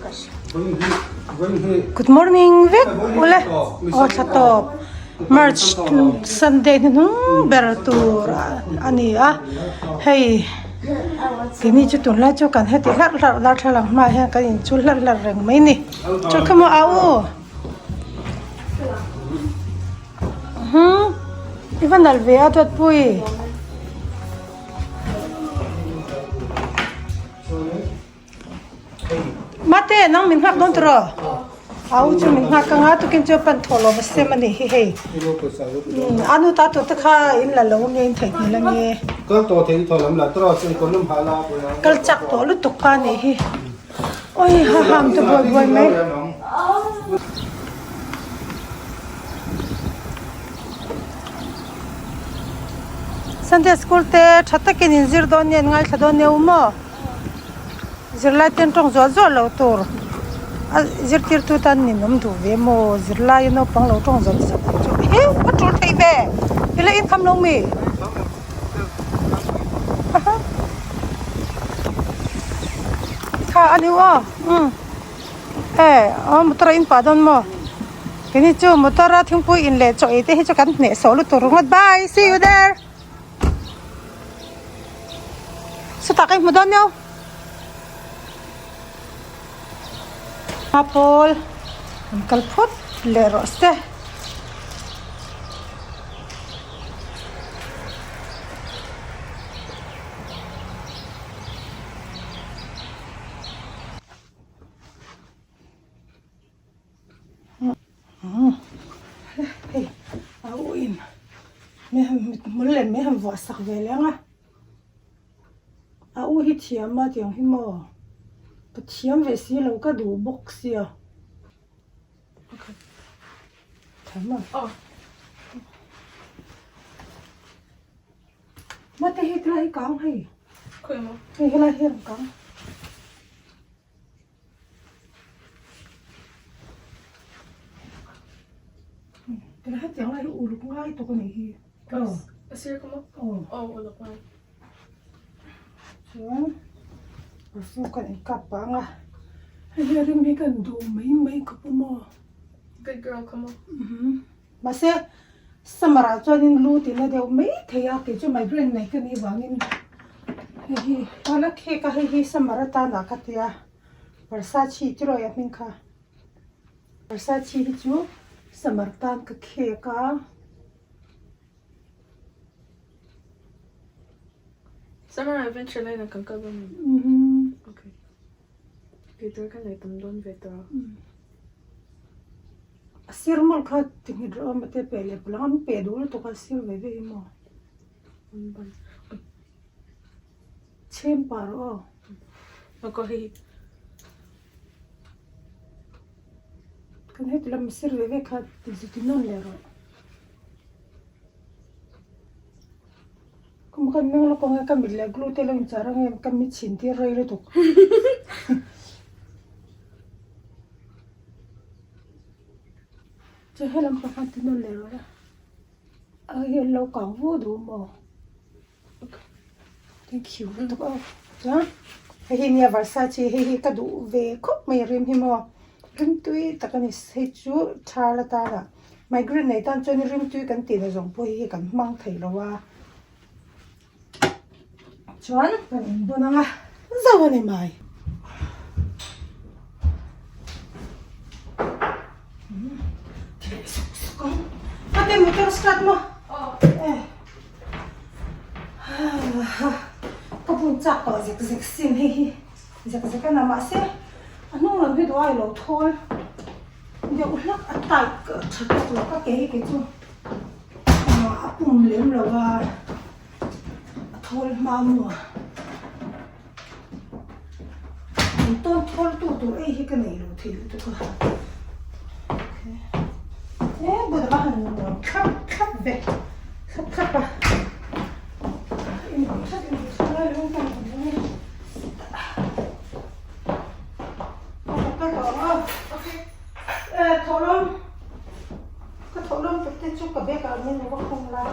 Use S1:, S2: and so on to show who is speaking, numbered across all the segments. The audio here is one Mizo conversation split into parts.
S1: Good morning vek ule aw thla tawp March Sunday hnuhnung ber tur a ni a hei keini chu tunlai chu kan heti hlarh hlarh darthlalang hmaah hian kan inchul hlarh hlarh reng mai a ni chu kha maw au umm i va nalh ve a dawtpui. Mate nang min nghak dawn tawh a u chu min nghak anga tukin chu pan thawh lo va sem a nih hi hei a nu ta tur te kha in la lo nge in theihnghilh ange kal chak tawh lutuk kha a nih hi awi ha ham te buai buai mai. Sunday school te tha takin in zir dawn nge an ngaithla dawn nia u maw? Zirlai te an tawng zuah zuah loh tur a zirtirtu tan nin awm duh ve maw? Zirlai a naupang lo tawng zawt zawt ang chu heu a tul thei ve ila in kham lo mi? Kha a ni u aw umm e aw motor a in pah dawn maw? Keini chu motor a thingpui in leh chaw ei te hi chu kan hneh sawh lutuk ringawt bye see you there. Sawtah ka inhmu dawn nia a pawl an kal phawt leh rawh se. Hei a u in mithmul leh mai han vuah sak ve leh ang a a u hi thiam a tiang hi maw ka thiam ve si lo ka duh bawk sia thiam a mate hei tilai hi kang hei hei helai hi a rawn kang. Tuna hetiang lai hi uluk ngai tawk a nih hi. Aw.
S2: A sir ka maw?
S1: Aw.
S2: Aw uluk ngai.
S1: Chuan perfume kan in kap pah ang a. Hei hi a rim hi kan duh mai mai khawp a maw.
S2: Good girl ka maw?
S1: Mahse summer ah chuanin lu tina deuh mai thei a kei chu migraine nei ka nih vangin hei hi tuna cake a hei hi summer atana ka tia Versace ti rawih a hming kha Versace hi chu summer tan ka cake a.
S2: Summer adventure line ah kan kal dawn em? Okay. Tih tur ka nei tam dawn ve tawh a.
S1: A sir mawlh kha ti nghet rawh a mate pe leh palang an pe duh lutuk a sir ve ve hi maw. Chhem pah rawh aw.
S2: Ka hei.
S1: Kan heti lam sir ve ve kha ti zu ti nawn leh rawh. Kum kan meng lawk ang e ka mit leh glue te lo inchar ang em ka mit chhin tir rei lutuk. Chu helam pakhat ti nawn leh rawh la. A hi an lo kang vu duh maw? Thank you lutuk aw. Chuan hei hi nia Versace hei hi ka duh ve khawp mai rim hi maw. Rim tui tak a ni hei chu tha la tan a migraine nei tan chuan rim tui kan tih na zawng pawh hi kan hmang thei lo a. Chuan kan inbun ang a zo a ni mai. Ate motor start maw? Ka bun chak tawh zek zek sin hei hi zek zek a na mahse a hnung lam hi duh ai lo thawl deuh hlak a tight tha tawk lo ka ke hi kei chu a pum lem lo a a thawl hma maw an tawn thawl tu tur ei hi ka nei lo thei lutuk a e bulah a han nuam thlap thlap ve thlap thlap a in that in that lai lo kan awm ang a ka kal tawh ang a e thawhlawm ka thawhlawm tak te chu ka bag ah min lo va khawng la.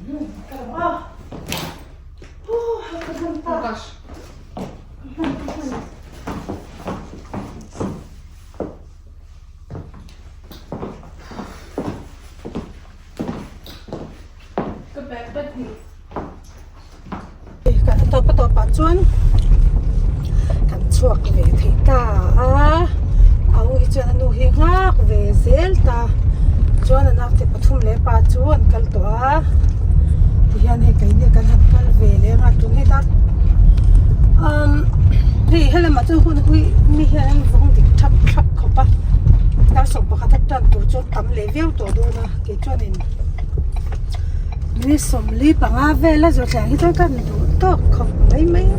S1: Kan tawp a tawpah chuan kan chhuak ve thei ta a, a u hi chuan a nu hi nghak ve zel ta chuan a naute pathum leh pa chu an kal tawh a tihian hei keini kan han kal ve leh anga tun hi dar umm hei helamah chuan hun hui mi hian an vawng dik thap thlap khawp a dar 11 a tan tur chu tam leh viau tawh dawn a kei chuanin. Ni 45 vel a zawh thleng hi chuan ka duh tawk khawp mai mai a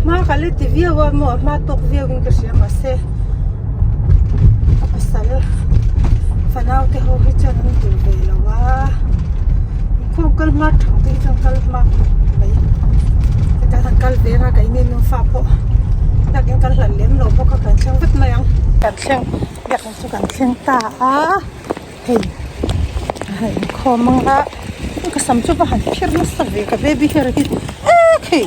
S1: hma ka la ti viau a maw hma tawk viau in ka hria mahse ka pasal fanau te ho hi chuan an duh ve lo a inkhawm kal hma thang te hi chuan kal hma khawp mai heta han kal ve anga ka in nufa pawh biakin kan hlat lem lo bawk a kan thleng vek mai ang kan thleng biakin chu kan thleng ta a. Hei a inkhawm ang a ka sam chu va han phir nasa ve ka baby hair hi ek hei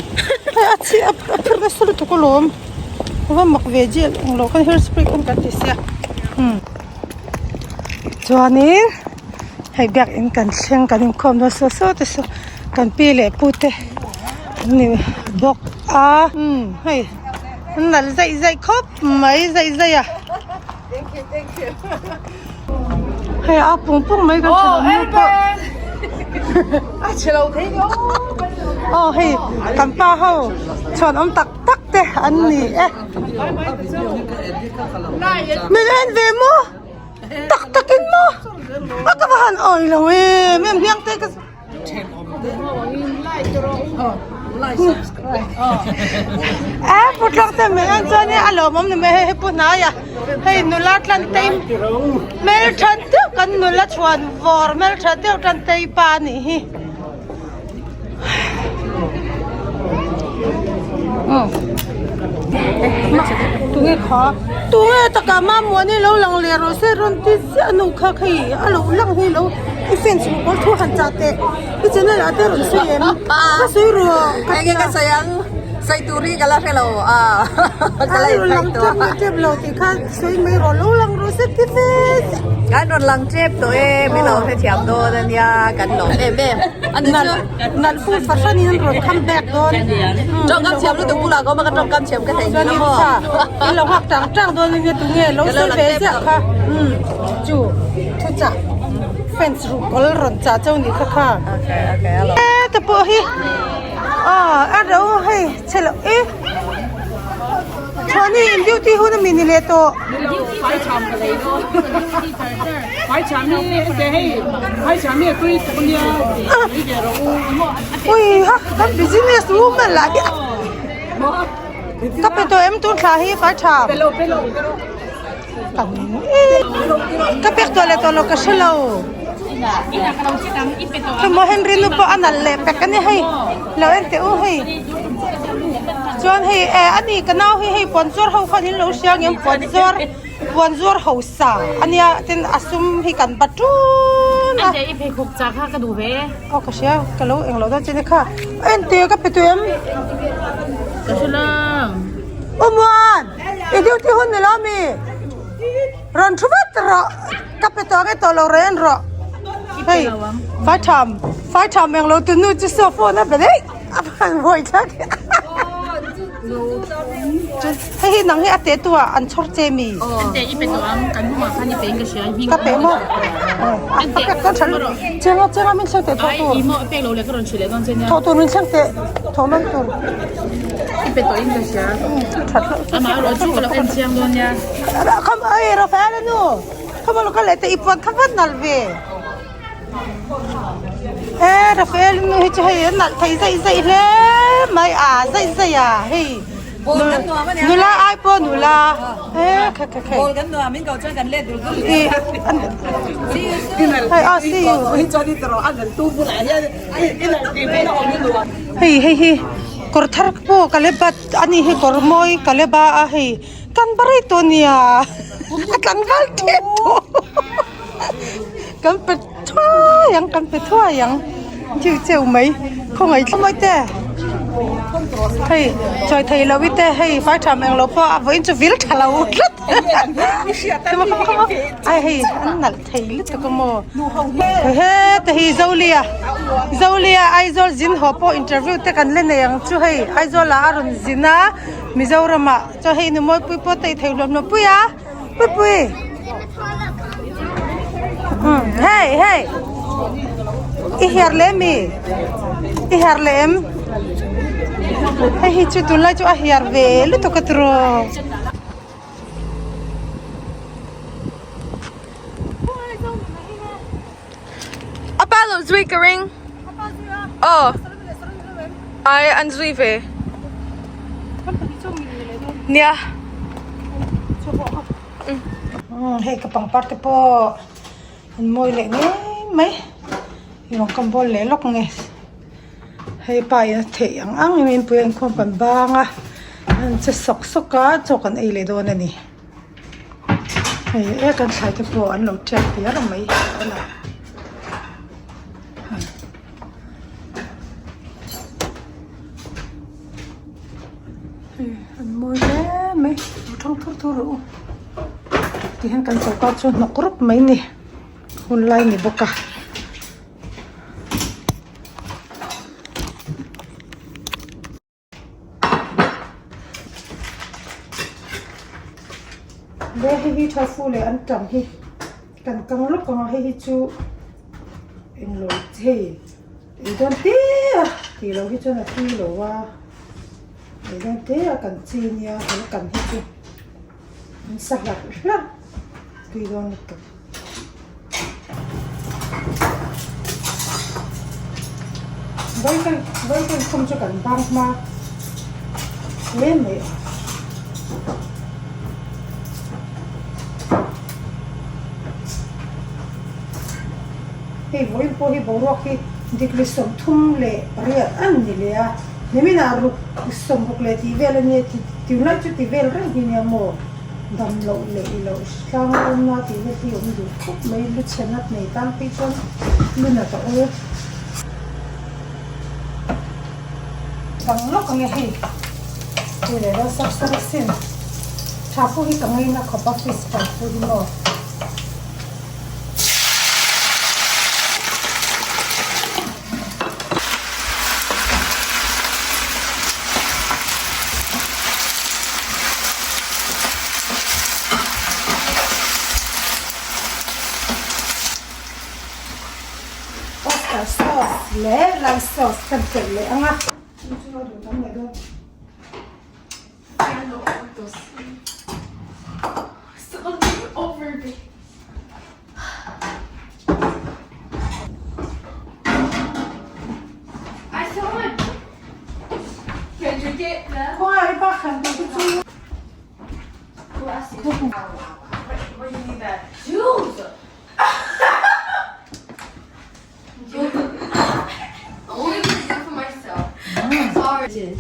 S1: hei a chhi a phir nasa lutuk alawm ka va mak ve gel englo khan hair spray khan kan ti sia umm chuanin hei biakin kan thleng kan inkhawm dawn saw saw te saw kan pi leh pu te an ni bawk a umm hei an nalh zaih zaih khawp mai zaih zaih a. Hei a pung pung mai kan tha lo pawh a chhe lo thei ni aw hei kan pa ho chhuan awm tak tak te an ni e min en ve maw tak tak in maw a ka va han awi lo em em hniang te ka A putlak te mai ang chuan a lawmawm ni mai hei pu hnaia hei nula tlan tei hmeltha deuh kan nula chhuan vawr hmeltha deuh tan tei pa a nih hi. Tunge kha tunge taka mamawni lo lang leh rawh se rawn ti chiah nu kha khei a lo lang hi lo i fans ruh pawl thu han chah teh i channel ah te rawn sawi em ka sawi rawh ka
S3: Enge ka sawi ang sawi tur hi ka la hre lo a ka la
S1: in lang tep leh tep lo tih kha sawi mai rawh lo lang rawh se ti ve chiah
S3: kan rawn lang tep tawh e min lo hrethiam dawn ania kan lawm em em a ni chu.
S1: Nalh fu fahran in an rawn come back dawn.
S3: Tawngkam thiam lutuk bulah ka awm a ka tawngkam thiam ka thei
S1: Chuan in tha in lo nghak tang tang dawn ania tunge lo sawi ve ziah kha umm chu thu chah fans ruh kawl rawn chah chauh nih kha kha. E te pawh hi aw a ro hei chhe loh e chuan in duty hun ami ni leh tawh. Ui ha kan business woman lah hi ka pe tawh em tun thla hi fai tha ka pek tawh leh tawh lo ka hre lo emaw Henry nu pawh a nalh leh pek a ni hei lo en teh u hei chuan hei eh ani ka nau hi hei puan zuar ho khan in lo hria ang em puan zuar. Puan zuar hausa a nia tin a sum hi kan bat tun a.
S4: Ante i pheikhawk chah kha ka duh ve.
S1: Aw ka hria ka lo englo dawn che ni kha. Ente ka pe tui em?
S4: Ka hre lo.
S1: U Muan i duty hun ni lo mi? Rawn thu vat rawh ka pe tawh ange tawh lo reng rawh. Hei fai tham fai tham englo tu nu chu saw phone a be daih a van buai tlat. Hei hi nang hi a teh tu ah an chhawr che mi.
S4: Ente i pe tawh ang kan hnungah khan i pe in ka hria hming
S1: Ka pe maw? A pek dawn tha lutuk. Chenga chenga min thleng teh thawh tur.
S4: Ai i maw pek lo leh ka rawn hrilh leh dawn che nia.
S1: Thawh tur min thleng teh thawh man tur.
S4: I pe tawh in ka hria.
S1: Tha hlauh.
S4: Amah erawh chu ka lo en chiang dawn nia.
S1: Kham ai Rafael a nu. Kham a lo kal leh teh i puan kha vat nalh ve. E Rafael nu hi chu hei a nalh thei zaih zaih hle mai a zaih zaih a hei nula ai pawh nula e kha kha kha hei a see you hei hei hi kawr thar pawh ka le bat ani hi kawr mawi ka le ba a hei kan barei tawh nia a tlangval tep tawh. Kan pe thuai ang kan pe thuai ang. Chiu cheu mai khawngaih thlap mai te hei chawi thei lo i te hei fai tham eng lo pawh a vawiin chu vil tha lo tlat ai hei an nalh thei lutuk a maw hete hi Zolia Zolia Aizawl zin haw pawh interview te kan la nei ang chu hei Aizawl ah a rawn zin a Mizoram ah chuan hei nu Mawipui pawh a tei thei hluam hluam pui a. Pui pui. Hey hey. I her le mi. I her le em. Hei hi chu tunlai chu a her ve lutuk a tiro.
S2: Apa lo zui ka ring. Aw. Ai an zui ve. Nia.
S1: Hei ka pangpar te pawh an mawi leh ngei mai. Rawng ka bawl leh lawk nge. Hei pa in a theih ang ang in inpui a inkhawm kan bang a. An che sawk sawk a chaw kan ei leh dawn a ni. Hei e kan thlai te pawh an lo tiak diar mai a la. Hei an mawi hle mai lo thang thur thur rawh u tihian kan choka chu hnawk rup mai ni hun lai ni bawk a. Ve hei hi tha fu leh an tam hi kan kang lawk ang a hei hi chu englo hei ei dawn te a tih loh hi chuan a tui lo a ei dawn te a kan chi nia kan kan hi chu an sa hlarh hlarh tui dawn lutuk. Vawiin khum chu kan bang hma hle mai a. Hei vawiin pawh hi boruak hi degree 38 a ni leh a, niminah ruk 60 leh tih vel a nia tunlai chu ti vel reng hi nia maw. Dam loh leh i loh tlang awmna tih vel hi awm duh khawp mai lu chhe nat nei tan phei chuan lu nat a awl. Kang lawk ang e hei hei leh dawn sap sap asin tha pawh hi ka ngaina khawp a fish fry pawh hi maw. Oyster sauce leh rice sauce kan telh leh ang a. Khawngaih pa khan tur te chu.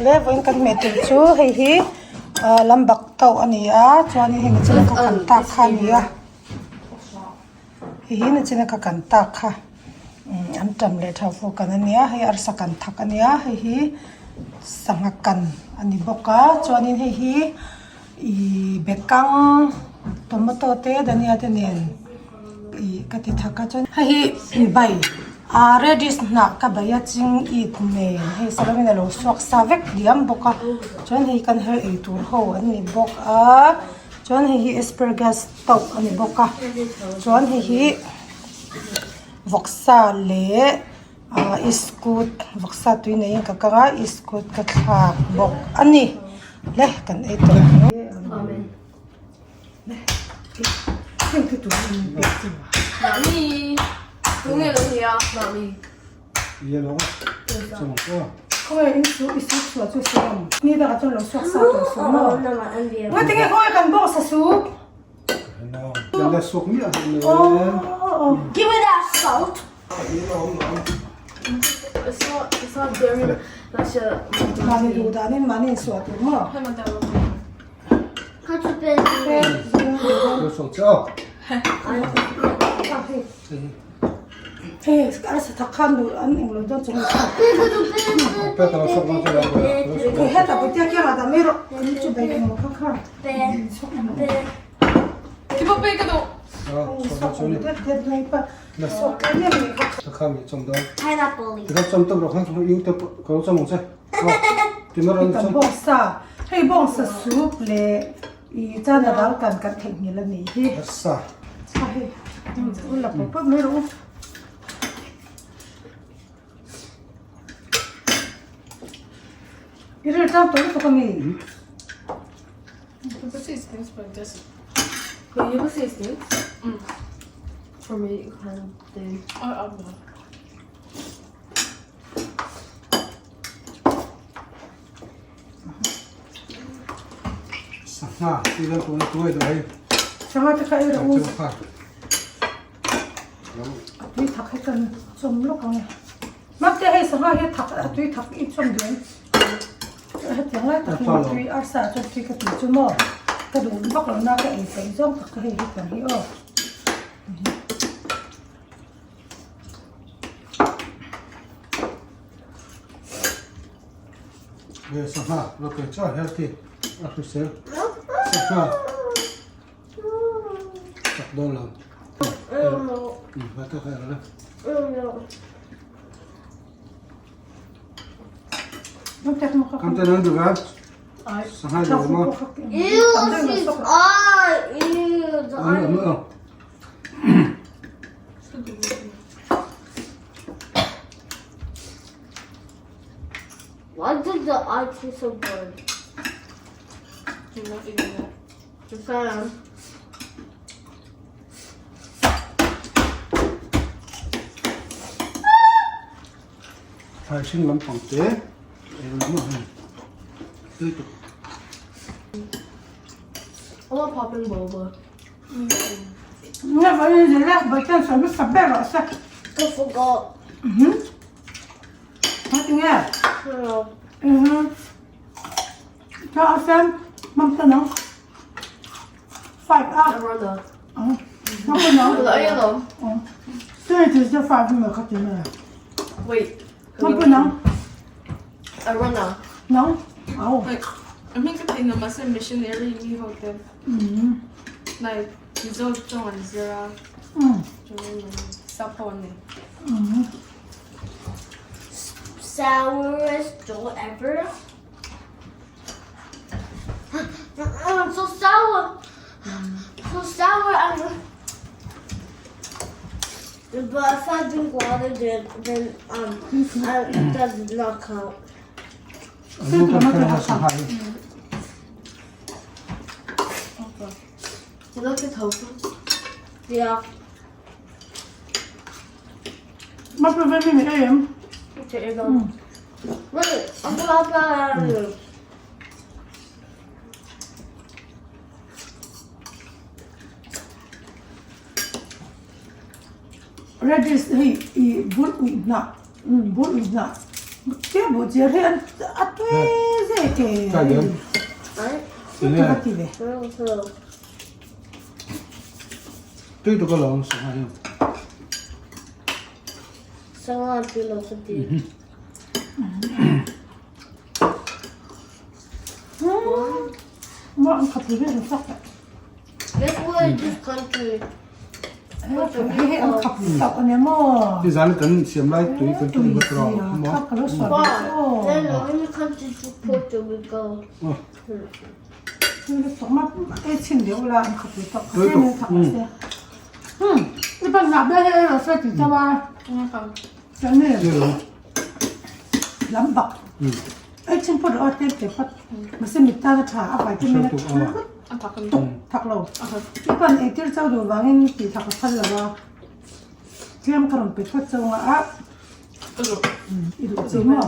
S1: Le vawiin kan hmeh tur chu hei hi lambak tauh a ni a chuanin heng chu ka kan tak kha a ni a. Hei hi nachina ka kan tak kha an tam leh tha fur kan a nia hei arsa kan thak a nia hei hi sangha kan a ni bawk a chuanin hei hi ihh bekang tomato te dania te nen ih ka ti thak a chuan hei hi bai ah radish hnah ka bai a ching it nen hei salawmin a lo suak sa vek diam bawk a chuan hei kan her ei tur ho an ni bawk a chuan hei hi asparagus. tauh a ni bawk a chuan hei hi vawksa leh ah iskut vawksa tui neiin ka kang a iskut ka thlak bawk a ni le kan ei tawh ang. Khawi in su i su chhuah chu si ang. Ni dangah chuan lo suak sa tawh suh maw? Nga tinge khawi kan bawk sa su?
S5: Give me that salt.
S1: Mahni duh danin mahni in suah tur maw? Hei arsa thak khan duh an englo dawn chung kha. Hei hetah pawh kiangah dah mai rawh an chu bai englo kha kha. Bawngsa hei bawngsa soup leh ih chana dal kan kan theihnghilh a nih hi a hei u la pawp pawp mai rawh u. I rilru tlang tawh lutuk a mi?
S5: Sangha ti lang tuna tuai dah hei.
S1: Sangha te kha ei rawh u. A tui thak hi kan chawm lawk ang e. Mahse hei sangha hi a thak a tui thak i chawm duh em? Hetiang lai tak hi a tui arsa ah chuan tui ka tih chu maw ka duh vak lo na ka ei peih zawng tak chu hei hetiang hi aw.
S5: Hei sangha lo pe chaw healthy a hrisel sangha. Chak dawn lo. Hma tak a la. Kam te nan duh a? Sangha duh ma? Ano ano?
S6: Why does the eye taste so good?
S5: Thlai hring lampang te ei lam a hei tui tuk.
S2: I want popping boba.
S1: Nga ba yun sila? Ba't yan? Sabi sa pero sa...
S6: I forgot.
S1: Ba't nga? Cha xem mâm ta nó five a nó có nó对只是 five 没有看见没
S2: Wait.
S1: nó不能
S3: Arona.
S1: 能哦
S2: Like, I mean, ka tingnan mas missionary ni hotel. Like, Mizo tawng an zir a, chuan sap ho an nei.
S6: Sourest joy ever. So sour. So sour and but if I drink water then then um I, it does not count.
S5: An lu kan kher a sangha hi.
S2: You like the tofu?
S6: Yeah.
S1: Mà phải về mình em.
S6: Wait, I'm gonna
S1: Radish hi i bul uih hnah bul uih hnah te buh chiar hi an a tui zek e ka ti ve.
S5: Tui tuk alawm sangha hi.
S6: Sangha tui lo ka ti.
S1: Maw an khat ve ve sak tak.
S6: This word this country.
S1: Hei hei an khap tak ania maw.
S5: Ti zan kan siam lai tui kan tui vat rawh maw.
S6: Then only country to Puerto Rico.
S1: Ei chin deuh la an khap ve tak. Hmm, i pan ngah ber hi ro se ti chauh a. Chani lam bak. Ei chin pawh rawh a tlem te phawt. Mahse mit tan a tha a vitamin a tha tuk thak lo. I pan ei tir chauh duh vangin tih thak a phal lo a. Tlem ka rawn pe phawt chauh ang a. I duh chu maw?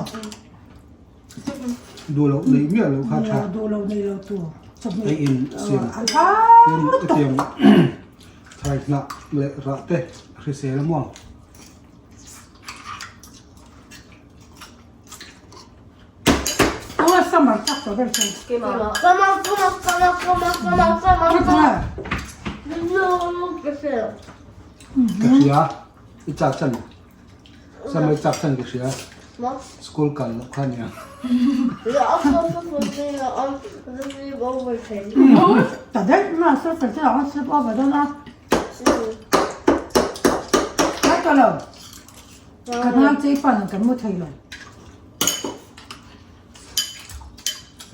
S5: Duh loh neih miah loh kha tha.
S1: Duh loh nei lo tu.
S5: Ei in siam. Hetiang thlai hnah leh rah te a hrisel a muang.
S1: Aw summer tak tawh ber chu.
S6: Come on, come on, come on, come on, come on, come on, come on. No,
S5: Ka hria i chak chan. Samai chak khan ka hria. School kal loh kha nia.
S1: Ta daih ma surfer te ah slip over dawn a. Kai tawh lo. Ka hnar chei pan kan mu thei lo.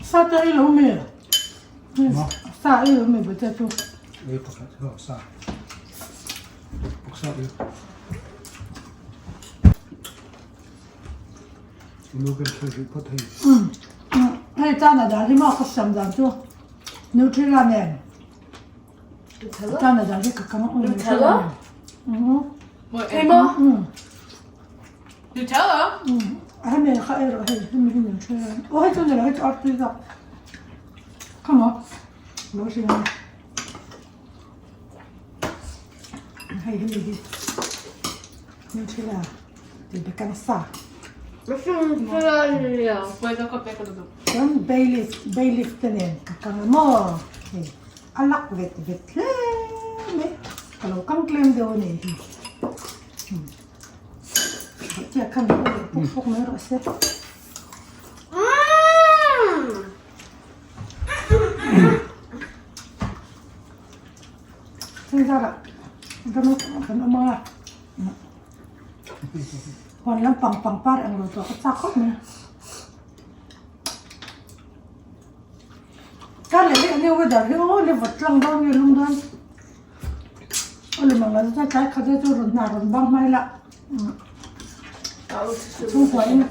S1: Sa te ei lo mi. Sa ei lo mi bute chu.
S5: Ei pakhat ho sa. Sa ei. Lu kan thil rih phawt hei.
S1: Hei chana dan hi maw ka siam dan chu Nutella nen. Chana dan hi ka kang a.
S2: Nutella?
S1: Nutella?
S2: Nutella?
S1: Hemi kha ei rawh hei hemi hi Nutella. Aw hei chu ni lo hei chu artui zawk. Come on. Lo hring a. Hei hemi hi Nutella tih bekang sa. Chuan bay leaf bay leaf te nen ka kang a maw hei a lak vet vet hle mai ka lo kang tlem deuh a ni hi chiah khan pawh leh puk puk mai rawh se. Thil zarah ram kan awm ang a huan lampang pangpar englo tawh ka chak khawp mai kar leh leh ania weather hi aw le vawt tlang dawn nge lum dawn aw lem ang lo chuan tlai khat chu rawn hna rawn bang hmai la chhungkua in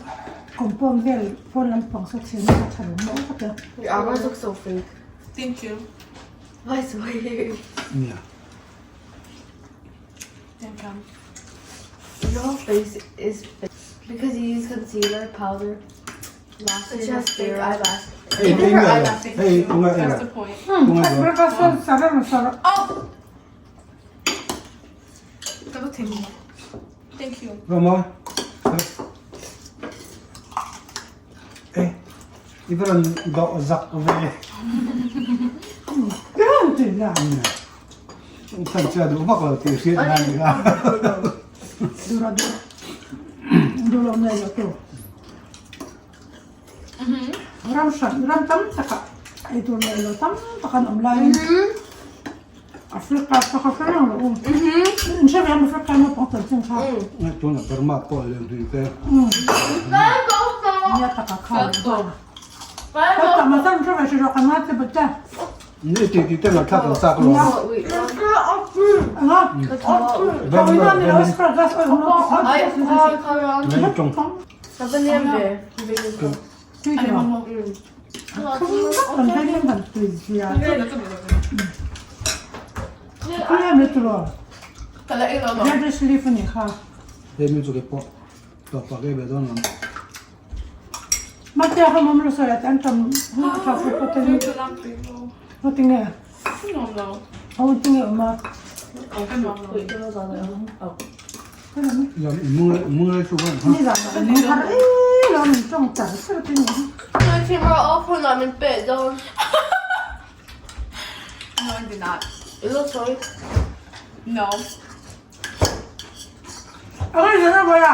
S1: compound vel pawn lampang saw chhiar na kha tha lo maw ka ti a.
S2: Your eyebrows look so fake. Thank you. Why so weird?
S5: Nia.
S2: Thank you.
S6: Your face is fake because you use concealer, powder, lashes, mascara. Eyelash.
S5: Hei hei nge lo. Hei unga
S2: That's
S5: ela.
S2: the point.
S5: Unga lo.
S1: Breakfast sara sara.
S2: Oh! Ka lo thei mo. Thank you.
S5: Rama. E i va rawn dawh zak ve.
S1: Kan ti la.
S5: Chan chia duh vak lo tih hriat nan ni a.
S1: Dura dura. Dura nei lo tu. Ram hran ram tam takah ei tur nei lo tam tak an awm laiin Africa te kha hre reng lo u. In hre ve ang Africa naupang chanchin kha.
S5: Tuna Burma pawh lem hlui te.
S1: Nia taka kha. Ka ma tan hre ve hre rawh kan ngai che but che.
S5: Ni ti ti te la thla kan chak lo.
S1: Anga. Ka ina ni lo asparagus oi no.
S5: Nai tong.
S1: Tui te ma. Kan hai hian kan tui zia. Khawlai mai tiraw? Reddish leaf a nih kha.
S5: Hei mi chu ke pawh tawp pah ke ve dawn ang.
S1: Mahse a hamawm lo sawi ah te an tam hun a tha pawh pawh te hi. Ngaw tinge? Aw tinge awm a? Nizan ah an nung har em a min tawng char char te ni.
S2: No, I did not. No.
S1: A ngaih zan a vawi a?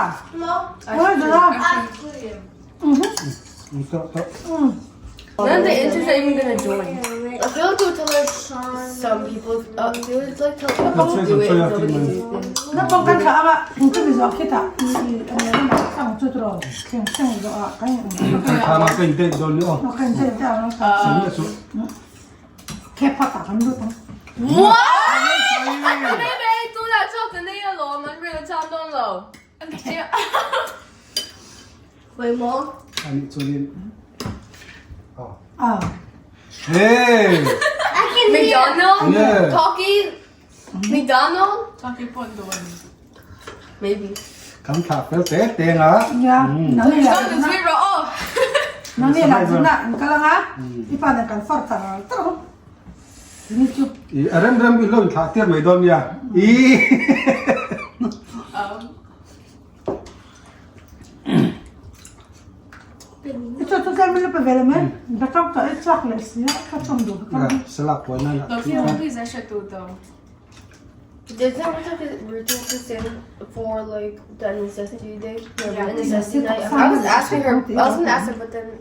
S1: A ngaih zan a?
S6: None of the interns are even gonna join. I feel like they would tell like some people. Uh, they would like tell people to do it. and Nobody do it.
S1: Naupang kan thlah anga chumi zawh khitah sang chu tiraw thleng thleng zawh ah kan
S5: Kan thla nga ka in date dawn ni aw.
S1: Ka in date dawn ang.
S5: Sam leh chu.
S1: Khep phat ah kan lut ang.
S2: What? Baby, tunah chuan ka nei alawm an ril cham dawn lo.
S6: Wait maw?
S5: Anih chuanin
S1: Ah.
S5: Hey!
S6: McDonald?
S5: Yeah.
S6: Talkie? McDonald?
S2: Talkie pawh an duh a ni.
S6: Maybe.
S5: Kan thlah fel te te nga.
S1: Nia, nang ni lah.
S2: McDonald's wi rawh aw.
S1: Nang ni lah zuna an kal anga i pa nen kan far tar tar ang. Ni chu.
S5: I a rem rem i lo in thlah tir mai dawn nia. I.
S1: I chu chu tlem in la pe ve lo mai. Batang tawh i chhuak leh si a, ka chawm duh batang hi.
S5: Salak puan a la.
S2: Lo fiam please a hre tu tawh.
S6: Does that work like routine to send for like the necessity day? Yeah, the necessity night. I was asking her. I was gonna ask her, but then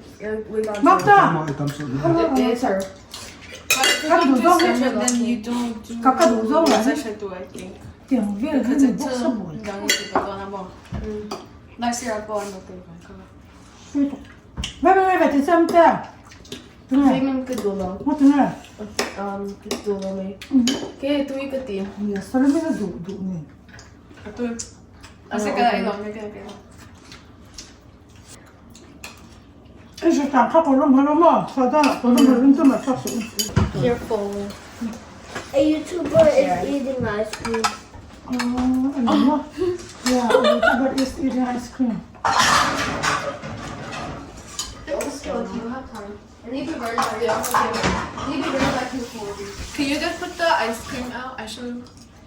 S6: we got.
S1: Makta!
S5: Mah i tam sawh ni.
S6: It is her.
S2: But if you
S1: Kan
S2: don't
S1: duh
S2: do
S1: zawng hi
S2: summer, then you don't do
S1: Ka ka duh zawng lah hi.
S2: Zasha do, I think.
S1: Tiang vel hi
S2: Because
S1: ni
S2: it's
S1: bawk sa buai.
S2: Last year I bought nothing.
S1: Ve ve ve ve ti sem te. Tunge.
S6: Freeman ka dulo.
S1: Mo tunge.
S6: Ka dulo mai. Ke tui ka ti.
S1: Nia Solomon a duh duh ni.
S2: Ase ka ilo me ka ka.
S1: I hre tang kha kawr rawng hal awm a, sada kawr rawng hal ring chu mah chhuak suh.
S6: Careful.
S7: A YouTuber is eating ice cream.
S1: Oh, a ni maw? Yeah, a YouTuber is eating ice cream.
S6: Also, do you have time? I need to be ready by I need to be ready by 2:40.
S2: Can you just put the ice cream out? I should.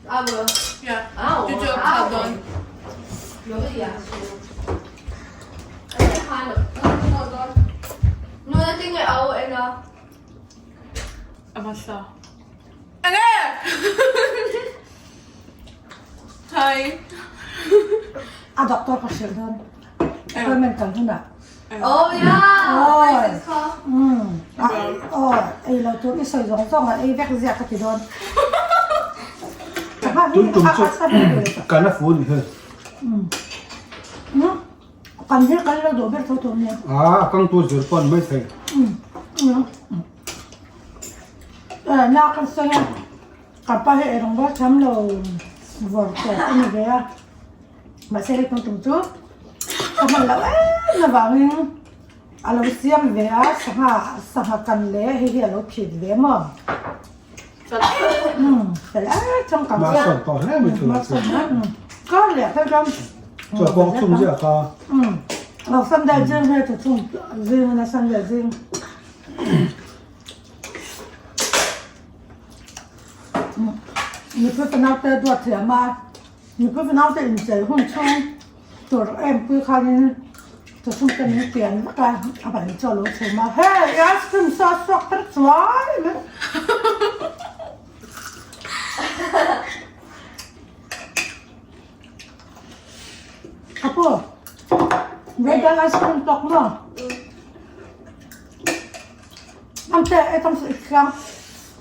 S6: I will.
S2: Yeah.
S6: Ow.
S2: Did you hold on?
S6: Really? Yeah. I kind of. No, nothing at all, and
S2: Amasa. Ane! Hi.
S1: A doctor ka hrilh dawn. Appointment kal hunah.
S6: Oh yeah.
S1: Oh.
S6: Francis call.
S1: Umm a aw ei lo tur i sawi zawng zawng a ei vek ziah ka ti dawn. Sangha hi
S5: Tun tum
S1: a
S5: chu
S1: a sa ber ber tawh.
S5: kan a fu a ni hei.
S1: Umm kan hi kan lo duh ber tho tho nia.
S5: A a kang tu zir pawh a ni maithei.
S1: Umm na kan sawi a kan pa hi ei rawng bawk thiam lo vawr tawp a ni ve a. Mahse hei tum tum chu ka hman loh em avangin a lo siam ve a sangha sangha kan leh hei hi a lo phit ve maw umm fel em changkang
S5: Mah sawn tawh hle mai chu
S1: kar leh phei chuan
S5: Chaw pawh chhung ziah kha
S1: umm lo Sunday zing hei chu chhung zing a Sunday zing Nupui fanau te duat thiam a. Nupui fanau te inchei hun chhung tur em pui khanin chawchhung te min pian vek a, a ban chu a lo chhum a, Hey, ice cream saw a chhuak tar chuai mai. Apu, red ice cream tawk maw? Amte, ei tam suh i thiang.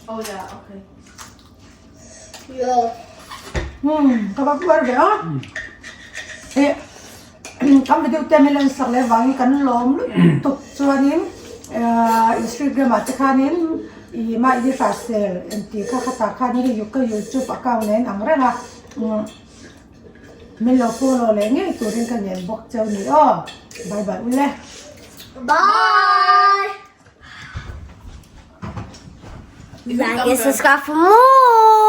S6: Oh yeah, okay.
S1: Umm ka va uar ve a eh kan video te min lan sak leh vangin kan lawm lutuk chuanin eh Instagram ah te khanin ih mah i hra sel engti kha khatah khanin hei ka youtube account nen ang reng a umm min lo follow leh ngei turin ka ngen bawk cheu ni aw bye bye ule.
S7: Bye. Like and subscribe for more.